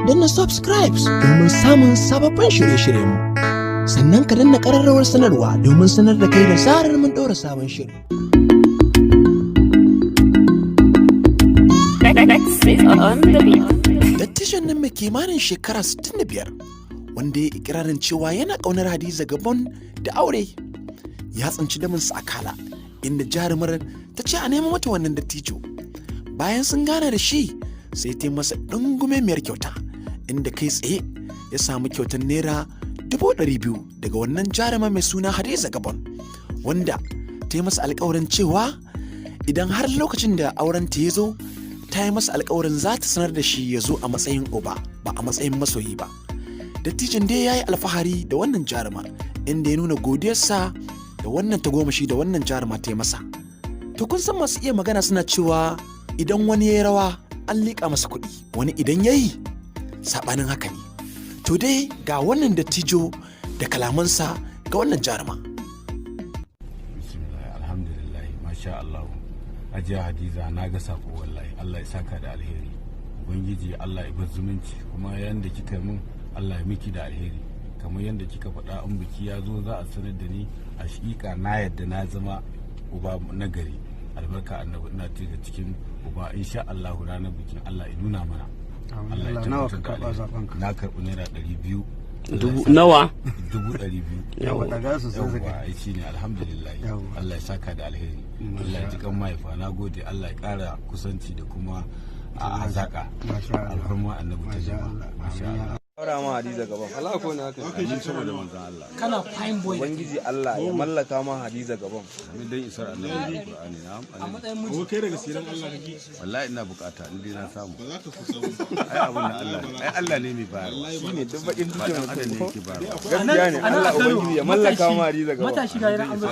Danna subscribe domin samun sababbin shirye-shiryenmu. Sannan ka danna ƙararrawar sanarwa domin sanar da kai da zarar mun ɗora sabon shiri. On the beat. Dattijon nan mai kimanin shekara 65 wanda ya ikirarin cewa yana ƙaunar Hadiza Gabon da aure ya tsinci daminsa a kala, inda jarumar ta ce a nemo mata wannan dattijo. Bayan sun gana da shi, sai ta yi masa ɗungumemiyar kyauta, inda kai tsaye ya samu kyautar ₦200,000 daga wannan jaruma mai suna Hadiza Gabon, wanda ta yi masa alkawarin cewa idan har lokacin da auren ta ya zo, ta yi masa alkawarin za ta sanar da shi ya zo a matsayin uba, ba a matsayin masoyi ba. Dattijon dai ya yi alfahari da wannan jaruma, inda ya nuna godiyarsa da wannan tagomashi da wannan jaruma ta yi masa. To, kun san masu iya magana suna cewa idan wani ya yi rawa an liƙa masa kuɗi, wani idan ya yi saɓanin haka ne. To dai, ga wannan dattijo da kalamansa ga wannan jaruma. Bismillah, alhamdulillah, masha Allah. Hajiya Hadiza, na ga sako wallahi. Allah ya saka da alheri. Ubangiji Allah ya bar zumunci, kuma yanda kika min, Allah ya miki da alheri. Kamar yanda kika faɗa, in biki ya zo za a sanar da ni. A shiƙa na yadda na zama uba na gari, albarka Annabi. Ina daga cikin uba insha Allah. Ranar bikin Allah ya nuna mana. Allah ya Nawa tabbatar ka da karɓa alheri. zaɓen ka? Na karɓi ₦200. Dubu nawa? 200,000. Yawa. Daga su sai Yawwa, ai shine, alhamdulillah. Yawwa. Allah ya saka da alheri, Allah ya ji kan mahaifa. Na gode, Allah ya kara kusanci da kuma a hazaka. Masha Allah. Alfarma Annabi ta Masha jama'a. Allah. Masha Allah. Aura ma Hadiza Gaban. Allah ko ne haka. Amin, saboda manzon Allah. Kana fine boy. Ubangiji Allah ya mallaka ma Hadiza Gaban. Amin, dan isar Annabi da Qur'ani. Na'am. A matsayin miji. Kai daga siran Allah kake. Wallahi ina bukata in dai na samu. Ba za ka kusa ba. Ai abun na Allah ne, ai Allah ne mai bayarwa. Shine duk bakin Ba cikin dan adam ne mutum. yake bayarwa. Gaskiya ne, Allah Ubangiji ya mallaka ma Hadiza Gaban. Matashi ga yana an zo.